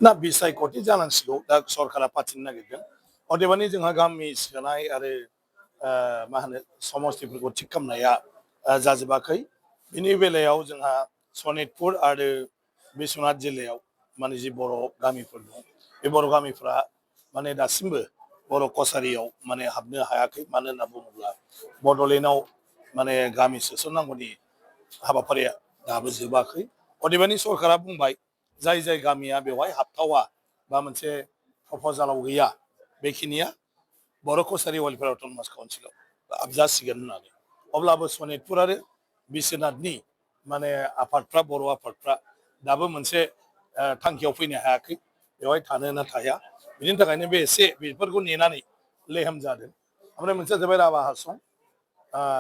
ना बिसायख'थि जानांसिगौ दा सरकारा फाथिनो नागिरदों अदेबानि जोंहा गामि सोनाय आरो मा होनो समस्थिफोरखौ थिग खालामनाया जाजोबाखै बिनि बेलायाव जोंहा सनितपुर आरो बिश्वनाथ जिल्लायाव माने जि बर' गामिफोर दं बे बर' गामिफ्रा माने दासिमबो बर' कसारियाव माने हाबनो हायाखै मानो होनना बुङोब्ला बड'लेण्डआव माने गामि सोसननांगौनि हाबाफारिया दाबो जोबाखै अदेबानि सरकारा बुंबाय जाय जाय गामिया बेवहाय हाबथावा बा मोनसे प्रपजालाव गैया बेखिनिया बर' कसारि वेलफेयार अट'नमास काउन्सिलाव हाबजासिगोन होननानै अब्लाबो सनितपुर आरो बिश्वनाथनि माने आफादफ्रा बर' आफादफ्रा दाबो मोनसे थांखियाव फैनो हायाखै बेवहाय थानो ना थाया बिनि थाखायनो बे एसे बेफोरखौ नेनानै लेहेम जादों ओमफ्राय मोनसेया जाबाय राभा हासं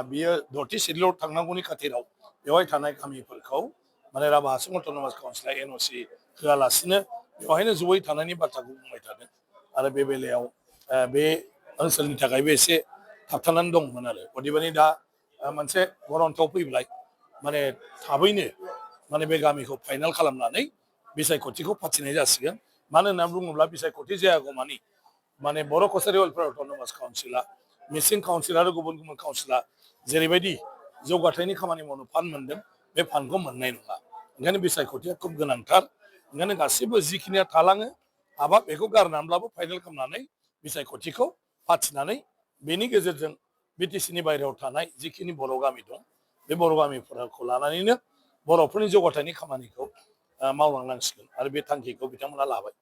बियो दथि सिटल' थांनांगौनि खाथिराव बेवहाय थानाय गामिफोरखौ माने राभा हासं अट'नमास काउन्सिला एनअसि होआलासिनो बेवहायनो जयै थानायनि बाथ्राखौ बुंबाय थादों आरो बे बेलायाव बे ओनसोलनि थाखायबो एसे थाबथानानै दंमोन आरो अदेबानि दा मोनसे गरन्थआव फैबाय माने थाबैनो माने बे गामिखौ फाइनाल खालामनानै बिसायख'थिखौ फाथिनाय जासिगोन मानो होननानै बुङोब्ला बिसायख'थि जायागौमानि माने बर' कसारि वेलफेयार अट'नमास काउन्सिला मिसिं काउन्सिल आरो गुबुन गुबुन काउन्सिला जेरैबायदि जौगाथायनि खामानि मावनो फान्ड मोनदों बे फान्डखौ मोननाय नङा ओंखायनो बिसायख'थिया खुब गोनांथार ओंखायनो गासैबो जिखिनिया थालाङो हाबाब बेखौ गारनानैब्लाबो फाइनाल खालामनानै बिसायख'थिखौ फाथिनानै बेनि गेजेरजों बिटिसिनि बायहेरायाव थानाय जिखिनि बर' गामि दं बे बर' गामिफोरखौ लानानैनो बर'फोरनि जौगाथायनि खामानिखौ मावलांनांसिगोन आरो बे थांखिखौ बिथांमोना लाबाय